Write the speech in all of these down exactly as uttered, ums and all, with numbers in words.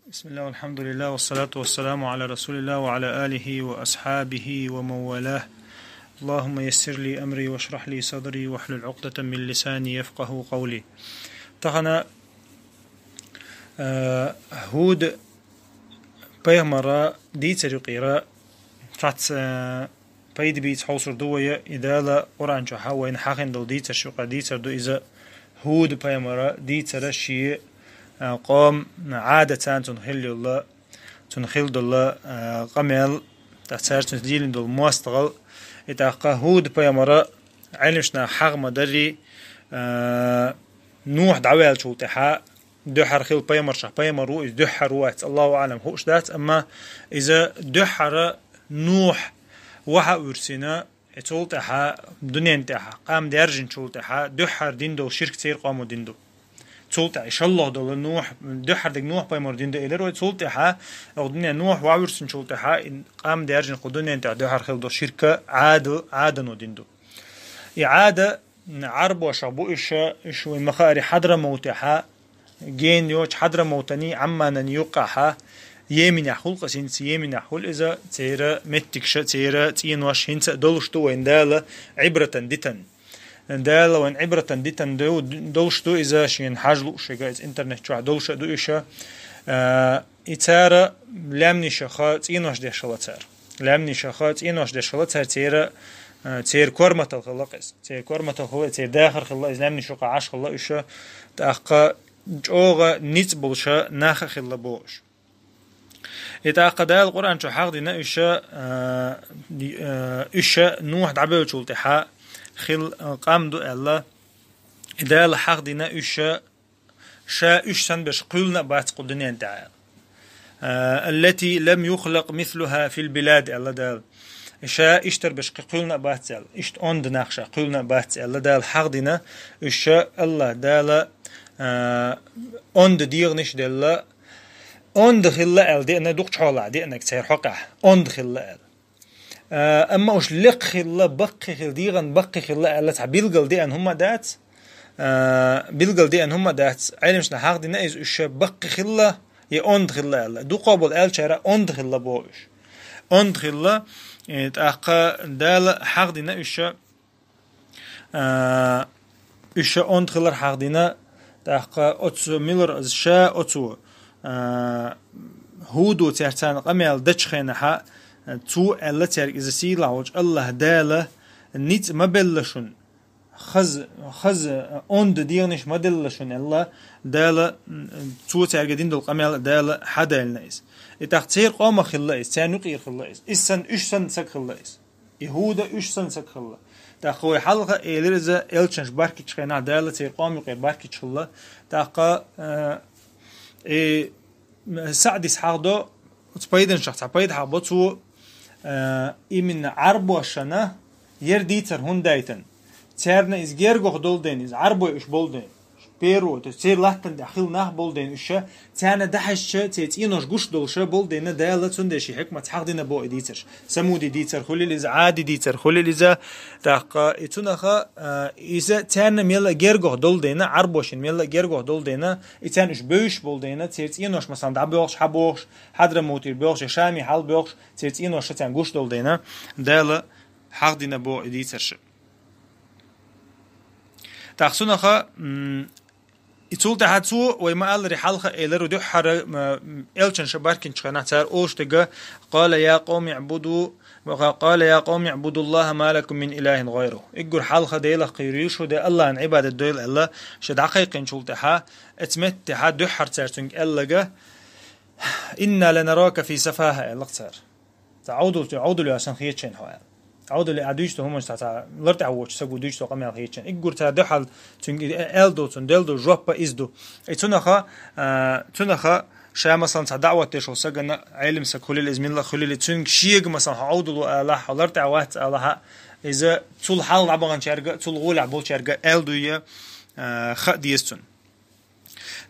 بسم الله والحمد لله والصلاة والسلام على رسول الله وعلى آله وأصحابه ومن والاه. اللهم يسر لي أمري واشرح لي صدري واحلل عقدة من لساني يفقهوا قولي. Тахана, э, Худ пайхамара дийцар юкъера цац, э, пайда бийца хьовсур ду вай, и Дала Къуръан чу хьа вайна хьахин долу дийцарш юкъа дийцар ду иза. Худ пайхамара дийцара ши, э, къом Ӏада царна цунна хилла йолла, цунна хилла долла, э, къамел, тӀаккха цара цунна дийна долу мостагӀал. И тӀаккха Худ пайхамара Ӏилмаш нах хьагӀ ма дарри, э, Нух дӀаваьллачул тӀаьхьа дуьххьара хилла пайхамаршах пайхамар ву, иза дуьххьара ву аьлла, Аллаху аӀлам, хууш дац, амма иза дуьххьара Нух вахьа а вуьрсина, и цул тӀаьхьа, дуьнен тӀехь къам даьржинчул тӀаьхьа, дуьххьара дина долу ширк церан къомо дина ду. Цул тӀаьхьа и шоллагӀа долу Нух, дуьххьара дерг Нух пайхамар дина ду элира вай, цул тӀаьхьа, оха дуьнен Нух вахьа вуьрсинчул тӀаьхьа, и къам даьржина кху дуьнен тӀехь дуьххьара хилла долу ширк Ӏада, Ӏадано дина ду. И Ӏада Ӏарбошах бу уьш, уьш вайн ма-хаара Хьадрамавтехьа, гена йоцу Хьадрамавтани, Ӏамманани юккъехьа, Йеменехь хуьлу, къа синца Йеменехь хуьлу иза, церан меттигаш, церан цӀенош хӀинца а долуш ду вайн Дала Ӏибратан дитан. Дала вайн Ӏибратан дитан ду-, долуш ду иза, шена хьажа лууш, иза интернет чохь долуш а ду уьш. А, и цара лаьмнашаха цӀенош деш хилла цара. Лаьмнашаха цӀенош деш хилла цара, церан, а, церан корматалла хилла-кх иза. Церан корматалла хилла, церан дахар хилла, иза лаьмнаш юкъа Ӏаш хилла уьш, тӀаккха чӀогӀа ницкъ болуш нах а хилла боху уьш. И тӀаккха Дала Къуръан чу хьахдина уьш, а, а, уьш Нух дӀабевллачул тӀаьхьа хилла къам ду аьлла. И Дала хьахдина уьш, ша уьш санна берш кхоьллина а бац кху дуьнен тӀехь аьлла. А, «التي لم يخلق مثلها في البلاد», аьлла Дала. Ша иштта берш кхин кхоьллина а бац аьлла. Иштта онда нах ша кхоьллина а бац аьлла. Дала хьахдина уьш, Аллах Дала, а, онда дегӀанаш делла. Онда хилла аьлла деана, дукхачу хьолахь деанарг церан хьокъехь. Онда хилла аьлла. А, амма уьш лекха хилла, баккхий хилла, дегӀан баккхий хилла аьлла цхьа билгал деана хӀума дац. А, билгал деана хӀума дац. Ӏеламнаха хьахдина иза уьш баккхий хилла, я онда хилла аьлла. Дукхах болу аьллачара онда хилла боху уьш. Онда хилла, э, тӀаккха Дала хьахдина уьш, а, уьш онда хилар хьахдина, тӀаккха оцу милар ша оцу, а, Худо цаьрца къамел дечу хенахьа, цо аьлла цаьрга иза сийлахь волчу Аллах Дала ницкъ ма белла шуна, хаза, хаза онда дегӀанаш ма делла шуна аьлла, Дала, м, цо цаьрга дина долу къамел Дала хьадаьллина иза. И тӀаккха церан къомах хилла иза, церан юкъера хилла иза. Иза санна, уьш санна саг хилла иза. И Худа уьш санна саг хилла. ТӀаккха вай хьалха элира иза элчанаш баркиччу хенахь Дала церан къома юкъера баркичча хилла. ТӀаккха, э, и СаӀдис хьахдо, оцу пайданашах цхьа пайда хьахдо цо, э, именно Ӏарбошна яра дийцар хӀунда даийтина. Царна иза гергахь долу дела, иза Ӏарбой уьш болу дела. Перво, то есть церан латтана тӀехь хилла нах болу дела уьш, царна дӀахьаьжча, церан цӀенош гуш долуш болу дела, Дала цундела шен хьикматца хьахдина боху и дийцарш. Самуди дийцар хуьлийла иза, Ӏади дийцар хуьлийла иза, тӀаккха и цунаха, а, иза царна мелла а гергахь долу дела, Ӏарбошна мелла а гергахь долу дела, и царна уьш бевзаш болу дела, церан цӀенош, масалан, дӀабоьлхуш, хьабохуш, Хьадрамавтера боьлхуш, я Шами хьалабоьлхуш, церан цӀенош царна гуш долу дела, Дала хьахдина боху и дийцарш. ТӀаккха цунаха, м, и цул тӀаьхьа цо, вай ма-аллара, хьалха элира дуьххьара, м, элчанаш баркинчу хенахь цара олуш дерг: «قال يا قوم اعبدوا، قال يا قوم اعبدوا الله ما لكم من إله غيره». Уггар хьалха Делах кхерийла шу, де Аллахьна Ӏибадат дойла аьлла, ша дӀакхайкхинчул тӀаьхьа, оцу метта тӀехьа дуьххьара цара цуьнга аьлларг: «إنا لنراك في سفاهة», аьлла-кх цара. Цхьа Ӏовдал, Ӏовдал йоьсна хеташ хьо аьлла. Ӏовдал а дуьйцу хӀуманаш цхьа, цхьа лар тӀехь воцу саго дуьйцу къамел хеташ. Уггар цара дуьххьал цуьнга аьлла ду, цунна делла ду жоп иза ду. И цунаха, а, цунаха ша, масалан, цхьа даӀват деш волу сагана, Ӏелам саг хуьлийла иза, милла хуьлийла, цуьнга шега, масалан, хьо Ӏовдал ву алахь, хьо лар тӀехь вац алахь, иза цул хьалха дӀабаханчаьрга, цул гӀолехь болчаьрга аьлла дуй, а, хаа деза цунна.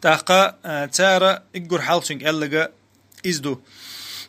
ТӀаккха, а, цара уггар хьалха цуьнга аьлларг иза ду.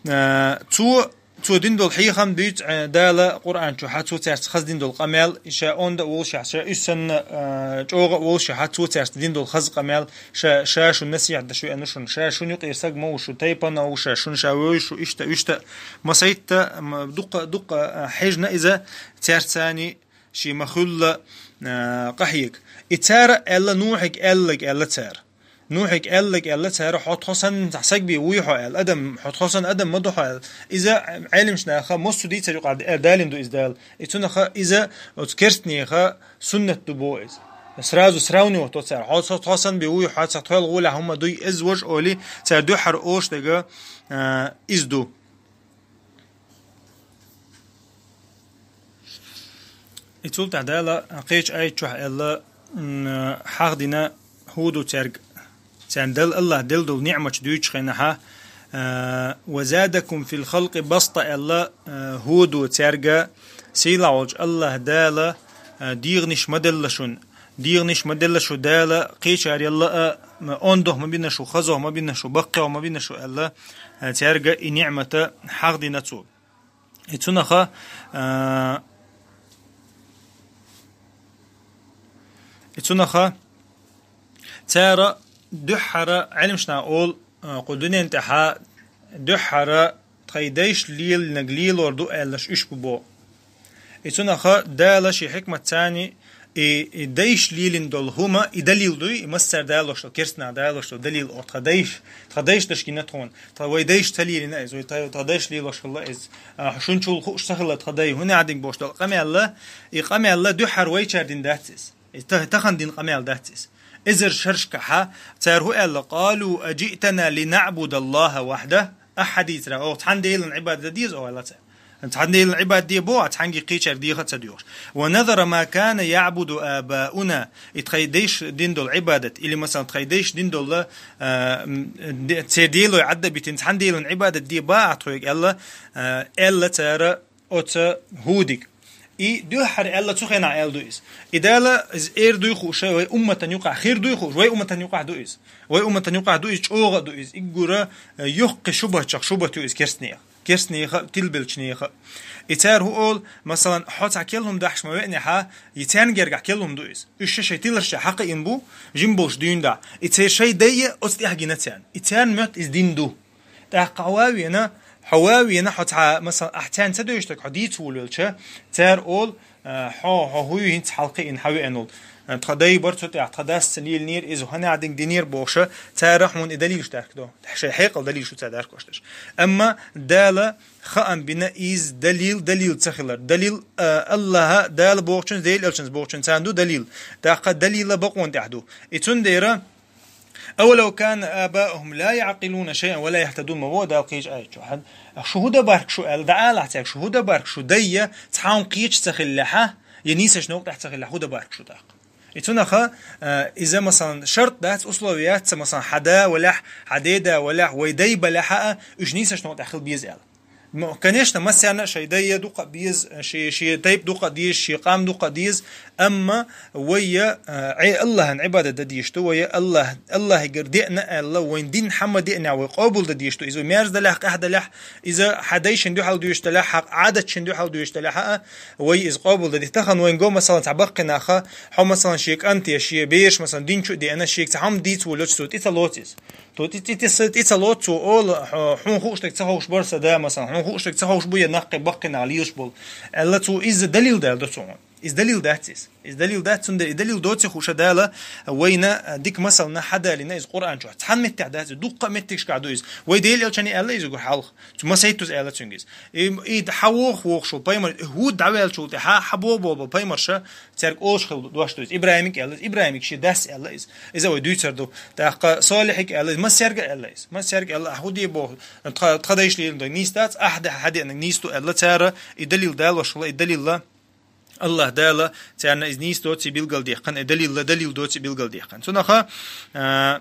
А, цо Цо дина долу хьехам дуьйцу, э, Дала Къуръан чохь, цо цаьрца хаза дина долу къамел, ша онда а волушехь, ша уьш санна, э, чӀогӀа а волушехь, цо цаьрца дина долу хаза къамел, ша, ша шун насихьат деш веана шуна, ша шун юкъера саг ма ву шу, тайпана ву ша, шун ша вевзаш ву, иштта, уьшта. Масайтта, м, дуккха, дуккха, э, хьежна иза цаьрца цани, ши ма хуьлла, э, къахьега. И цара аьлла, Нухьига аьллаг аьлла цара. Нухьига аьллаг аьлла цара, хьо тхо санна цхьа саг бен вуй хьо аьлла, адам, хьо тхо санна адам ма ду хьо аьлла. Иза Ӏелимаш наха массо а дийцар юкъа далийна ду иза Дала. И цунаха иза оцу керстнеха суннат ду боху иза. Сразу сравнивать до цара. Хьо со тхо санна бен вуй, хьо цхьа тхоьл гӀолехь хӀума дуй, иза важа олий, цара дуьххьара ош дага, а, иза ду. И цул тӀаьхьа Дала кхечу аят чохь аьлла, м, хьахдина хӀуду цаьрга, царна Дала Аллах делла долу ниӀматаш дуьйцучу хенахьа, а, «Ва задакум фил халкъи баста», аьлла, а, хӀуду цаьрга, сийлахь волчу Аллах Дала, а, дегӀанаш ма делла шуна, дегӀанаш ма делла шу Дала, кхечарелла а, м, ондох ма бина шу, хазох ма бина шу, баккхех ма бина шу аьлла, а, цаьрга и ниӀмата хьахдина цо. И цунаха, а, и цунаха цара дуьххьара Ӏелимаш наха олу, а, кху дуьнен тӀехьа дуьххьара тхайн дайша лелийнарг лелор ду аьлларш уьш бу боху. И цунаха Дала шен хьикмат царний И, и дайша лелийна долу хӀума, и далил дуй, и массара далош долу, керстанах далош долу далил, о, тхан дайша, тхан дайша даш гина тхуна, тхан вай дайша ца лелийна иза, вай тхан, тхан дайша лелош хилла иза. А, шун чул хууш ца хилла тхан дай, хӀунда аьлла динг бош долу къамелла, и къамелла дуьххьара вайчара дин дац иза. И та-, тахана дин къамел дац иза. Эзар шаршкахьа, цара хӀу аьлла, «Къалу аджиътана линаъбудаллаха вахда», ахьа дийцара, оха цхьана Делан Ӏибадат деза, оха аьлла цара. Цхьана Делан Ӏибадат де боху, а цхьаьнгге кхечара дехар ца доьхуш. «Ва назара ма кана яъбуду абауна», и тхайн дайша дин долу Ӏибадат, или, масалан, тхайн дайша дин долу, а, м, де-, церан делой Ӏадда битина, цхьана Делан Ӏибадат де баха тхоьга аьлла, а, аьлла цара оцу хӀудиг. И дуьххьара аьлла цу хенахь аьлла ду иза. И Дала иза эр дуй хууш, вай умматан юкъахь хир дуй хууш, вай умматан юкъахь ду иза. Вай умматан юкъахь ду иза, чӀогӀа а ду иза. Иггура, а, йоккхе шубачах шубат ю иза керстнех. Керстнеха, тилбелчнеха. И цара хӀу олу, масалан, хьо цхьа келла хӀума дахьаш ма веанехьа, и царна гергахь келла хӀума ду иза. Уьш шайн тиларш хьакхиъна бу, жим болуш дуьйна дахь. И церан шайн дайя оцу тӀехь гина царна. И царна моьтту иза дин ду. ТӀаккха хьо ван вена, хьо ван вена, хьо цхьа, масалан, ахь царна ца девзаш дерг хьо дийца волавелча, цара олу, а, хьо, хьо хӀуй хӀинца хьалкхиъна хьан веана волу. А, тхан дай бара цу тӀехь, тхан дас ца лелийнера иза, хӀун аьлла динг динера бохуша, цара хьуна и далилаш дарка до. Шайн хьекъал далилаш ду цара даркош дерш. Амма Дала хаам бина иза далил, далил ца хилар. Далил, а, Аллаха, Дала бохучун, Дела элчанца бохучун царна ду далил. ТӀаккха далила бакъонан тӀехь ду. И цундела, «Авалау кана абаухум ла яъкъилуна шайъан ва ла яхтадун», ма бо Дала кхечу аят чу. Шу хӀу дан барк шу аьлла, дӀаалахь цаьрга, шу хӀу дан барк шу дайя, цхьа хӀума кхеча ца хиллехьа, я нийсачу новкъа тӀехь ца хиллехь, хӀу дан барк шу тӀаккха. И цунаха, а, иза, масалан, шарт дац, условие яц, ца, масалан, хьан да валехь, хьан деда валехь, вай дай балехьа а, уьш нийсачу новкъа тӀехь хила беза аьлла. Ну, конечно, массарна а шайн дайя дукха а беза, ши, ши тайп дукха а деза, ши къам дукха а деза, амма вайя, а, Ӏе Аллахьан Ӏибадат дан дезаш ду, вайя Аллахь, Аллахьигара деана аьлла, вайн дин хьамма деанехь вай къобал дан дезаш ду. Иза вай мерза далехь, къаьхьа далехь, иза хьан дайшин дуьхьал доьшуш далехь, хьан Ӏадатшин дуьхьал доьшуш далехьа а, вай иза къобал дан де. Тахан вайн го, масалан, цхьа баккхинаха, хьо, масалан, шен кӀанте, шен бераш, масалан, дин чу а деана, шега цхьа хӀума дийца волчу цо тӀе ца лоцу иза. То тӀе, тӀе, тӀе, тӀе ца лоцу цо олу, хьо, хьуна хууш дерг ца ховш бара сан да, масалан, хьуна хууш дерг ца ховш бу я наккхе баккхинах лелаш болу. Аьлла цо иза далил дала до цо хьуна. Иза далил дац иза. Иза далил дац, цундела и далил доций хууша Дала вайна, а, дика масална хьадалина иза Къуръан чохь. Цхьана меттехь дац иза, дуккха а меттигашкахь ду иза. Вай Дела элчане аьлла иза гур хьалха. Цу масайттуза аьлла цуьнга иза. И, и хьан воху вохуш волу пайхамар, хӀуд дӀаваьллачул тӀехьа, хьан бо болу пайхамарша, цаьрга олуш хилла дош ду иза. ИбрахӀимиг аьлла иза, ИбрахӀимиг шен дас аьлла иза. Иза вай дуьйцар ду. ТӀаккха Солихьиг аьлла иза, массаьрга аьлла иза. Массаьрга аьлла, ахь хӀу де боху, тха, тха дайша лелийна дог нийса дац, ахь де хьан деаниг нийса ду аьлла цара, и далил далош хилла, и далилла Аллах Дала царна иза нийса доций билгалдехкан, и далилла далил доций билгалдехкан. Цунаха, а,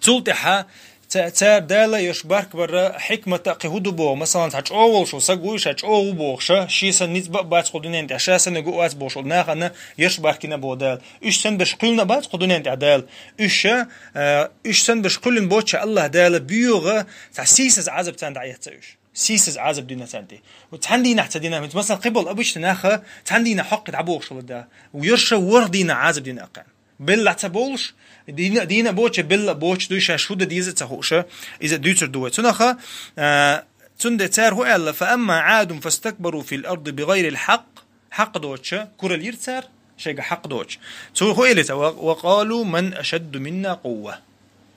Цул тӀаьхьа ца-, цара Дала ерш барк барра хьикмата кхин хӀу ду боху, масалан, цхьа чӀогӀа волуш ву саг вуй ша, чӀогӀа ву бохуша, шен санна ницкъ баъ бац кху дуьнен тӀехь, ша санна го вац бохуш волу нахана ерш баркина боху Дала. Уьш санна берш кхоьллина бац кху дуьнен тӀехь Дала. Уьш ша, а, уьш санна берш кхоьллина боцуша Аллах Дала боьгӀа цхьа сийсаза Ӏазап царна дӀаэцна уьш. Сийсаз Ӏазап дина царна тӀе. Цхьан дийнахь ца дина, масала, кхиболу обычно наха цхьан дийнахь хьокху дӀабохуш хилла да. Йорша ворхӀ дийнахь Ӏазап дина аккхарна. Белла ца бовлуш, дийна, дийна а боцуш, белла а боцуш дуй шаьш хӀу дан деза а ца хууша, иза дуьйцур ду вай. Цунаха, а, цундела цара хӀу аьлла: «Фа амма Ӏадун фастакбару фил арди бигайрил хьакъ», хьакъ доцуша, куралла йира цара, шайга хьакъ доцуш. Цо хӀу элира: «Ва, ва къалу ман ашадду минна къувва».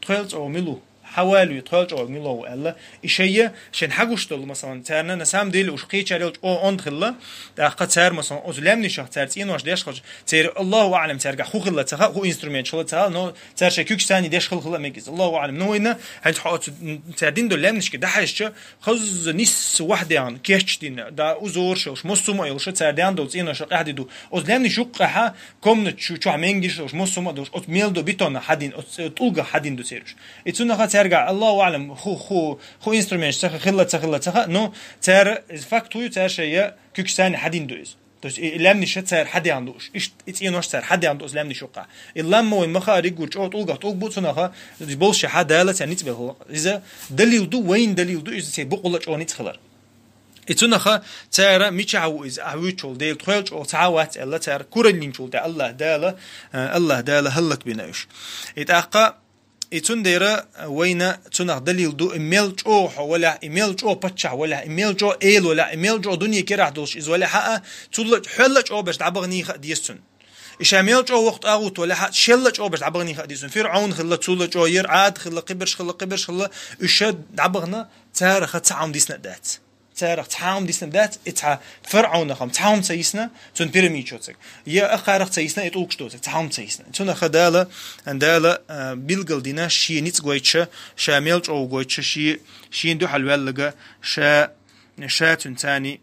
Тхоьл чӀогӀа мила ву? Хьан валви тхоьл чӀогӀа мила ву аьлла. И шайя, шайн хьагуш долу, масалан, царна на самом деле уж кхечара йолчу о онда хилла, тӀаккха цара, масалан, оцу лаьмнашах цара цӀенош деш хилча, церан Аллаху аӀлам цаьргахь хӀу хилла ца хаьа, хӀу инструмент хилла ца хаьа, но цара шайн куьг саний деш хилла хилла мегиз. Аллаху аӀлам, но вайна, хӀинца хьо оцу, м, цара дина долу лаьмнашка дӀахьаьжча, хазза нисса ваьхьа дегӀна, кечдина, да, узораш йолуш, массо а йолуш, цара дегӀна долу цӀенош къаьхьа ду. Оцу лаьмнаш юккъехьа, комнат чу, чохь менгиш долуш, массо а долуш, оцу мел до бетонна хьадин, оцу тӀулгах хьадин ду цераш. И цунаха цаьрга, Аллаху аӀлам, хӀу, хӀу, хӀу инструмент ца хилла, ца хилла, ца хаьа, но цара, иза факт хӀу ю, цара шайя куьг саний хьадин ду иза. То есть и лаьмнаша цара хьадеана дууш, иштта и цӀенош цара хьадеана дууш лаьмнаш юккъа. И лам ма вайн маха а риггур чӀогӀа тӀулгах тӀулг бу, цунаха болуш хьа Дала цара ницкъ бел хӀаллакъ. Иза далил ду, вайн далил ду, иза церан букъалла чӀогӀа ницкъ хилар. И цунаха цара мичахь ву иза, ахь вуьйцучул Дела тхоьл чӀогӀа цхьа вац аьлла, цара кураллинчул тӀе Аллах Дала, э, Аллах Дала хӀаллакбина уьш. И тӀаккха, и цундела вайна цунах далил ду, и мел чӀогӀа хьо валахь, и мел чӀогӀа паччахь валахь, и мел чӀогӀа эла валахь, и мел чӀогӀа дуьне керахь долуш иза валахь а, цул а хьол а чӀогӀа берш дӀабаханий хаа деза цунна. И ша мел чӀогӀа вокху тӀагӀут валахь а, шел а чӀогӀа берш дӀабаханий хаа деза цунна. ФирӀаун хилла, цул а чӀогӀа яра, Ӏад хилла, кхиберш хилла, кхиберш хилла, уьш ша дӀабахана, царах цхьа хӀума дисна а дац. Царах цхьа хӀума дисна дац, и цхьа ФирӀаунах-м цхьа хӀума ца йисна, цунна пирамидаш йоцург. Я акхарах ца йисна, и тӀулгаш доцург, цхьа хӀума ца йисна. Цунаха Дала, Дала, а, билгал дина, шен ницкъ гойтуша, ша мел чӀогӀа гойтуша, шен, шен дуьхьал ваьллага, ша, ша цуьнан царний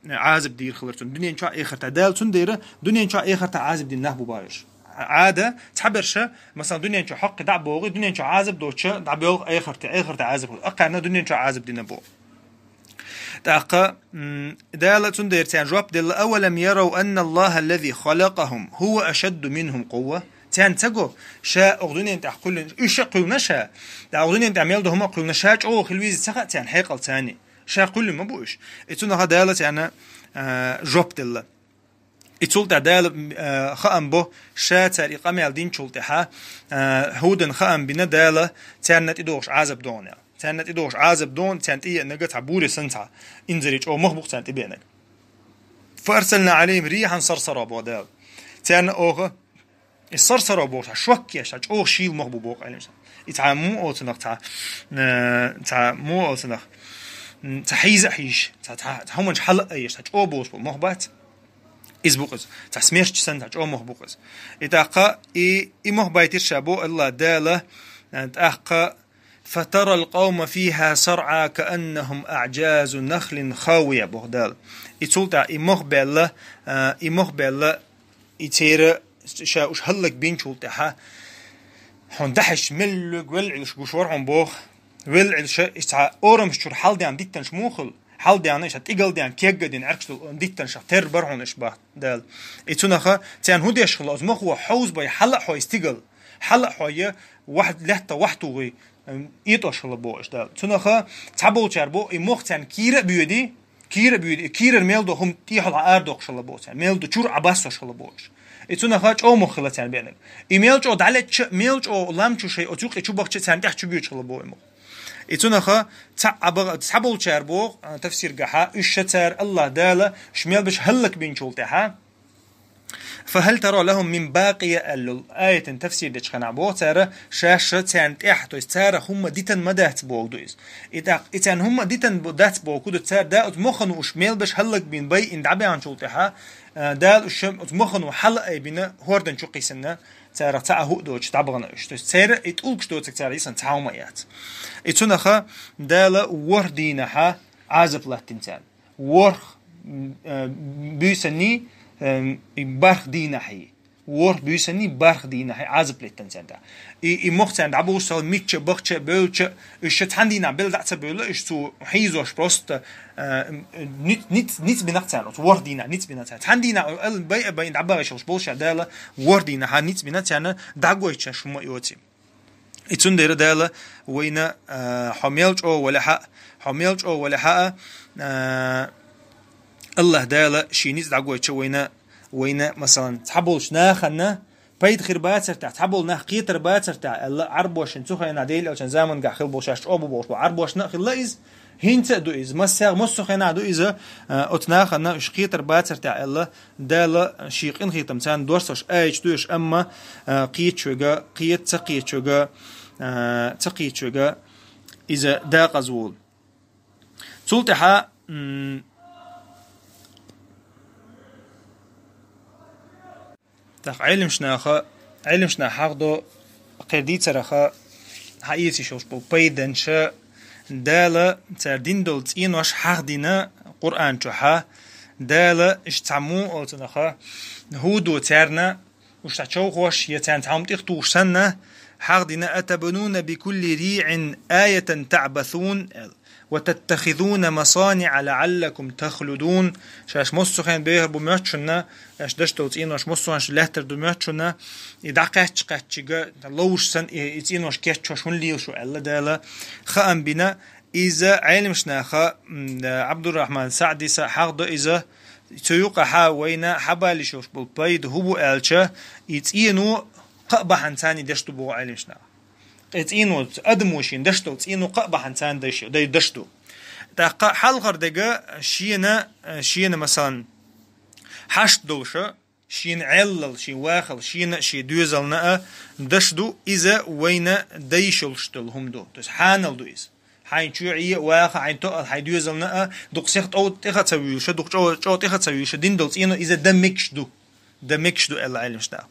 Ӏазап дийр хилар цунна дуьнен чохь, эхартахь. Дала цундела дуьнен чохь, эхартахь Ӏазап дина нах бу бахьаш. Ӏада, цхьаберша, масалан, дуьнен чохь хьокхи дӀа а богӀий, дуьнен чохь Ӏазап доцуша, дӀабоьлху эхартахь, эхартахь Ӏазап хилар. Акхарна дуьнен чохь Ӏазап дина бу. ТӀаккха, м, Дала цундела царна жоп делла: «Авалам ярав анна Аллаха аллази халакъахум хӀува ашадду минхум къувва». Царна ца го, ша оха дуьнен тӀехь кхуьллина, уьш а кхуьллина ша, тӀаккха оха дуьнен тӀехь мел ду хӀума а кхуьллина, ша чӀогӀа хила веза ца хаьа царна хьекъал царний. Ша кхуьллина ма бу уьш. И цунаха Дала царна, а, жоп делла. И цул тӀаьхьа Дала, а, хаам бо, ша цара и къамел динчул тӀаьхьа, а, ХӀудан хаам бина Дала, царна тӀедогӀуш Ӏазап догӀу аьлла. Царна тӀедогӀуш Ӏазап догӀу, царна тӀееанарг цхьа буре санна цхьа инзаре чӀогӀа мах бу-кх царна тӀебеанарг. «Фа арсална Ӏалайхим рихьан сарсара», боху Дала. Царна оха и сарсара боху, цхьа шок еш, цхьа чӀогӀа шийла мах бу боху Ӏелимаш. И цхьа муха олу цунах, цхьа, э, цхьа муха олу цунах, м, цхьа хьийза а хьийзаш, цхьа, цхьа, цхьа хӀуманаш хьала а еш, цхьа чӀогӀа болуш болу мах бац. Иза бу-кх иза. Цхьа смерч санна, цхьа чӀогӀа мах бу-кх иза. И тӀаккха, и, и мах байтира ша боху Аллах Дала, э, тӀаккха, «Фатарал къавма фиха сарӀа кааннахум аӀжазу нахлин хавия», боху Дала. И цул тӀаьхьа и мох баьлла, а, и мох баьлла, и церан ша уьш хӀаллакбинчул тӀаьхьа, хьуна дахьаш меллиг велла Ӏилш гуш вара хьуна боху. Велла Ӏилша, и цхьа орамаш чуьра хьалдеана диттанаш муха хилла, хьалдеана, иштта тӀигал деана, кегга дина Ӏаьркаш долу диттанашах тера бара хьуна уьш боху Дала. И цунаха, царна хӀун деш хилла, оцу махо хьовзабай хьала а хьой стигала, хьала а хьой, вахь-, лаьтта вахь тухий, м, этӀош хилла боху уьш Дала. Цунаха цхьаболчара боху, и мох царна кийра а боьдий, кийра а боьдий, и кийрара мел до хӀума тӀехьал арадоккхуш хилла боху царна, мел до чуьра Ӏабассош хилла боху уьш. И цунаха чӀогӀа мох хилла царна беанарг. И мел чӀогӀа дӀалеттача, мел чӀогӀа лам чу шайн оцу юкъе чу бахча царна тӀехь чу боьдуш хилла боху и мох. И цунаха цхьа а бага-, цхьаболчара боху, а, тафсиргахьа, уьш ша цара Аллах Дала, уьш мел беш хӀаллакбинчул тӀаьхьа, «Фахал тара лахум мин бакъия», аьллу аятан тафсир дечу хенахь боху цара, шаьш царна тӀехь, то есть цара хӀумма дитан ма дац боху ду иза. И тӀаккха, и царна хӀумма дитан бу-, дац боху ду, цара да оцу мохана уьш мел беш хӀаллакбина байина дӀабаьхначул тӀаьхьа, а, Дала уьш ша оцу мохана хьала айбина хӀордан чу кхийсина, царах цхьа а хӀуъ доцуш дӀабахана уьш. То есть церан и тӀулгаш доцург цара йисина цхьа хӀума а яц. И цунаха Дала ворхӀ дийнахьа Ӏазап латтина царна. ВорхӀ, м, э, буьйсанний, э, и бархӀ дийнахьий. ВорхӀ буьйсанний бархӀ дийнахьий Ӏазап леттина царна тӀехь. И, и мох царна дӀабуссал, мичча, бахча, бевлча, уьш ша цхьана дийнахь белла дӀа а ца бевлла, уьш цу хьийзош просто, э, м, ниц-, ниц-, ницбинарг царна, оцу ворхӀ дийнахь ницбинарг царна. Цхьана дийнахь ал бай а байн дӀабагӀаш йолуш болуш а Дала, ворхӀ дийнахьа ницбина царна дӀагойтуш хӀума а йоций. И цундела Дала вайна, а, хьо мел чӀогӀа вале хьа, хьо мел чӀогӀа вале хьа, а, Аллах Дала ший ницкъ дӀагойту вайна, вайна, масалан, цхьаболчу нахана пайда хир бацар тӀехь, цхьаболу нах кхетар бацар тӀехь, аьлла, Ӏарбошна цу хенахь Делан Элчан замангахь хилла болу шаьш чӀогӀа бу бохуш бу. Ӏарбошна а хилла иза, хӀинца а ду иза, массех, массо хенахь ду иза, а, оцу нахана уьш кхетар бацар тӀехь, аьлла, Дала ший къинхетам царна доссош аьлла ду уьш, амма, а, кхеташ верг, кхета, ца кхеташ верг, а, ца кхеташ верг, иза декъаза волу. Цул тӀаьхьа, м, тӀаккха Ӏеламнаха, Ӏеламнаха хьахдо кхеран дийцараха хьаэца йиш йолуш болу пайданаш, Дала цара дина долу цӀенош хьахдина Къуръан чохь, Дала иштта цхьа муха олу цунах, хӀу ду царна, уьш цхьа човхош я царна цхьа хӀума тӀехтухуш санна, хьахдина: «Атабнуна бикулли риӀин аятан таӀбасун», аьлла. «Ва таттахизуна масаниӀа лаӀаллакум тахлудун». Шаьш массо хенахь бехар бу моьтту шуна, аша даш долу цӀенош массо хенахь лаьттар ду моьтту шуна, и дӀакхаьчча-кхаьччига ловш санна, и, и цӀенош кеччош хӀунда лела шу аьлла Дала, хаам бина, иза Ӏеламнаха, м, Абдуррахман СаӀдиса хьахдо иза, цу юкъахь вайна хьабалийш йолуш болу пайда хӀу бу аьлча, и цӀено кхаа бахьана царна деш ду боху Ӏеламнаха. Кхин цӀено, адамо шена даш долу цӀено кхаа бахьана царна даш, дай даш ду. ТӀаккха хьалхара дерг шена, шена, масалан, хьашт долуша, шена Ӏеллал, шен вахал, шена а, шен доьзална а даш ду, иза вайна дайш йолуш долу хӀума ду. То есть хьанал ду иза. Хьайн чоьхье а ваха, хьайн тоъал, хьайн доьзална а дукха сих тӀов-, тӀеха ца вуьйлуша, дукха чӀо-, чӀо тӀеха ца вуьйлуша, дина долу цӀено иза дан мегаш ду. Дан мегаш ду аьлла Ӏеламнаха.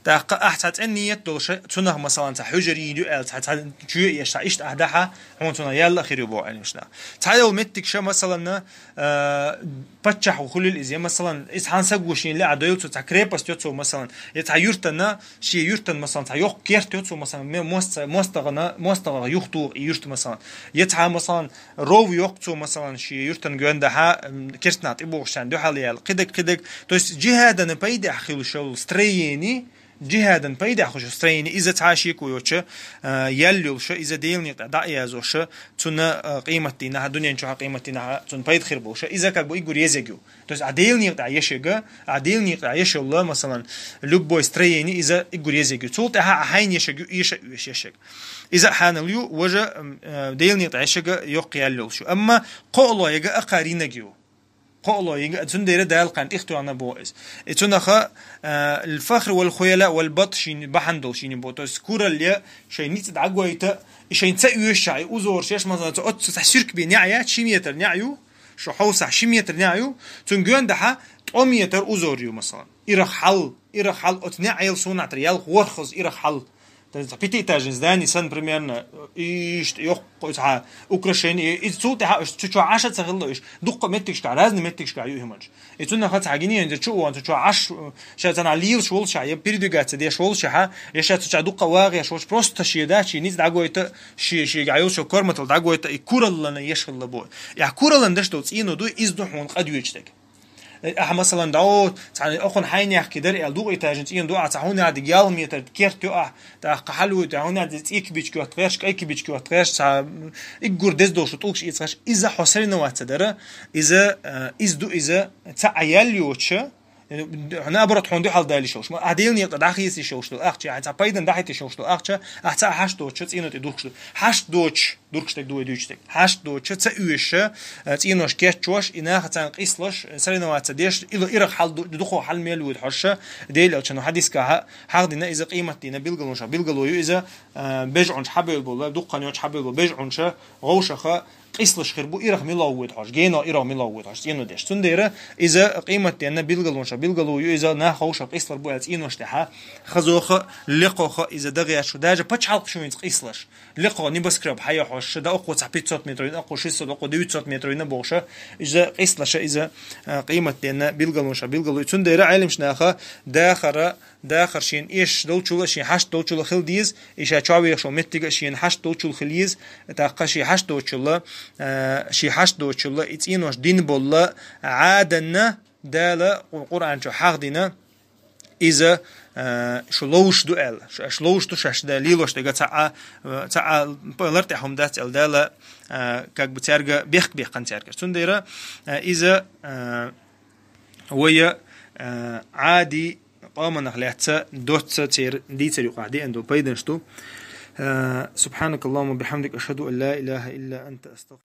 ТӀаккха ахь цхьа цӀена ниет долуша, цунах, масалан, цхьа хьуьжар йийр ю аьлла, цхьа, цхьа чоь еш, цхьа иштта ахь дахьа, хьуна цунах ял а хир ю боху Ӏеламнаха. Цхьайолу меттигаш, масалан, а, паччахь ву хуьлийла иза, я, масалан, иза хьан са гуш йина лаьа дойл цо, цхьа крепость йо цо, масалан, я цхьа юьртана, шен юьртан, масалан, цхьа йоккха керт йо цо, масалан, ме-, мос-, мостагӀана, мостагӀах юхтух и юьрт, масалан. Я цхьа, масалан, ров йоккха цо, масалан, шен юьртан гондахьа, м, керстанах тӀебогӀуш царна дуьхьал яьлла. Кхидерг, кхидерг. То есть, джихадан пайдехь хилуш йолу строени, джихадан пайдехь хуш строени, иза цхьа шеко йоцуша, а, ял йолуша, иза Делан некъа тӀе дӀа а язоша, цунна, а, къематдийнахьа, дуьнен чохь къематдийнахьа, цунна пайда хир болуша, иза как бы иггур езег ю. То есть, а Делан некъа тӀе ешега, а Делан некъа тӀе ешелла, масалан, любой строени, иза иггур езег ю. Цул тӀаьхьа а хьайна ешег ю, иша а уьш ешег. Иза а хьанал ю, важа, м, э, Делан некъа тӀе ешега йоккха ял йолуш ю. Амма кхоало ега а кхаринаг ю. Кхоало ега, цундела Дала кхарна тӀехтоьхна боху иза. И цунаха, э, фахр вал хуяла вал бат шин бахьана долу шин бо. То есть, куралле шайн ницкъ дӀагойта, и шайн ца оьшша, и узор шеш, масалан, цу оццу цхьа сирк бе неӀ яц, ши метр неӀ ю, Шу хьовсахь, ши метр неӀ ю, цуьнан гондахьа ткъо метр узор ю, масалан. Ирах хьал, ирах хьал, оцу неӀ ял суна тӀера, ял ворхаза ирах хьал. Тан цхьа пятиэтажный здание сан, примерно, иштта йоккха цхьа украшение, и цул тӀаьхьа уьш цу чохь Ӏаш а ца хилла уьш, дуккха меттигашкахь, разный меттигашкахь ю хӀуманаш. И цунах цхьа гинен чу вон, цу чохь Ӏаш, ша цхьана лелаш волуш, я передвигаться деш волуш, я ша цу чохь дуккха вагӀеш волуш, просто шен дачи низ дӀагойта, Ши, шига Ӏайолчо корматал дӀагойта и кураллана еш хилла бо. Ахь кураллан даш долу цӀийно дуй, иза ду хьуна къа доьчу дерг. Ахь, масалан, дӀо, цхьана окхун хьайнехки дара аьлла, дугӀу этажан цӀийно ду, ахь цхьа хӀунна диг ял метр керт ю ахь, тӀаккха хьалуй, тӀа хӀунна диг цӀий кибички йотта гӀерш, кӀай кибички йотта гӀерш, цхьа иггур деза долуш тӀулгаш ийца гӀерш, иза хьо соревноваться дара, иза, э, иза ду, иза ца Ӏа ял йоцуша, Наоборот, хьуна дуьхьал далийш йолуш. Ахь Делан некъа дӀахийсийш йолуш ду ахча, ахь цхьа пайдан дӀахӀиттийш йолуш ду ахча, ахь цхьа хьашт доцуша цӀийно тӀе дуркуш ду. Хьашт доцуш, дуркуш дерг ду вай дуьйцу дерг. Хьашт доцуша ца оьшуша, цӀийнош кечвош, и нахаца къислош, соревноваться деш, ила ирах хьал ду, дукхо хьал мел вуьйду хьоша, Делан Элчано хьадискахьа, хьахдина иза къематдийна билгалонша, билгало ю иза, а, бежгӀунча хьабевлла бола, дуккханечу хьабевлла бола бежгӀунча, гӀовшаха, къислаш хир бу, ирах мила вуьйду хьош, гено ирах мила вуьйду хьош, цӀийно деш. Цундела иза къематденна билгалонша, билгало ю иза нах ховша къислар бу аьлла цӀийнош тӀехьа, хазоха, лекхоха иза дагӀеш шу, даже пачхьалкх шуйнца къислаш. Лекхо небоскреб хьая хьош, да окхо цхьа пятьсот метров йина, окхо шестьсот, окхо девятьсот метров йина бохуша, иза къислаша, иза, а, къематденна билгалонша, билгало ю. Цундела Ӏелимш наха дахара, Дахар шен эш долчула, шен хьашт долчула хила деза, и ша човехаш меттига шен хьашт долчула хила еза, тӀаккха шен хьашт доцула, а, шен хьашт доцула, и цӀийнош дин болла, Ӏаданна Дала Къу-, Къуръан чу хьахдина, иза, а, шу ловш ду аьлла, шу аш ловш ду, шаш да лелош дега цаӀа, цаӀа палар тӀехьум дац аьлла Дала, а, как бы цаьрга бехк беккхан цаьрга. Цундера, а, иза, а, вая, а, Ӏади къоманах лаьца доцца цер дийцар юкъахь деан ду пайданаш ду. А, سبحانك اللهم وبحمدك، أشهد أن لا إله إلا أنت، أستغفرك.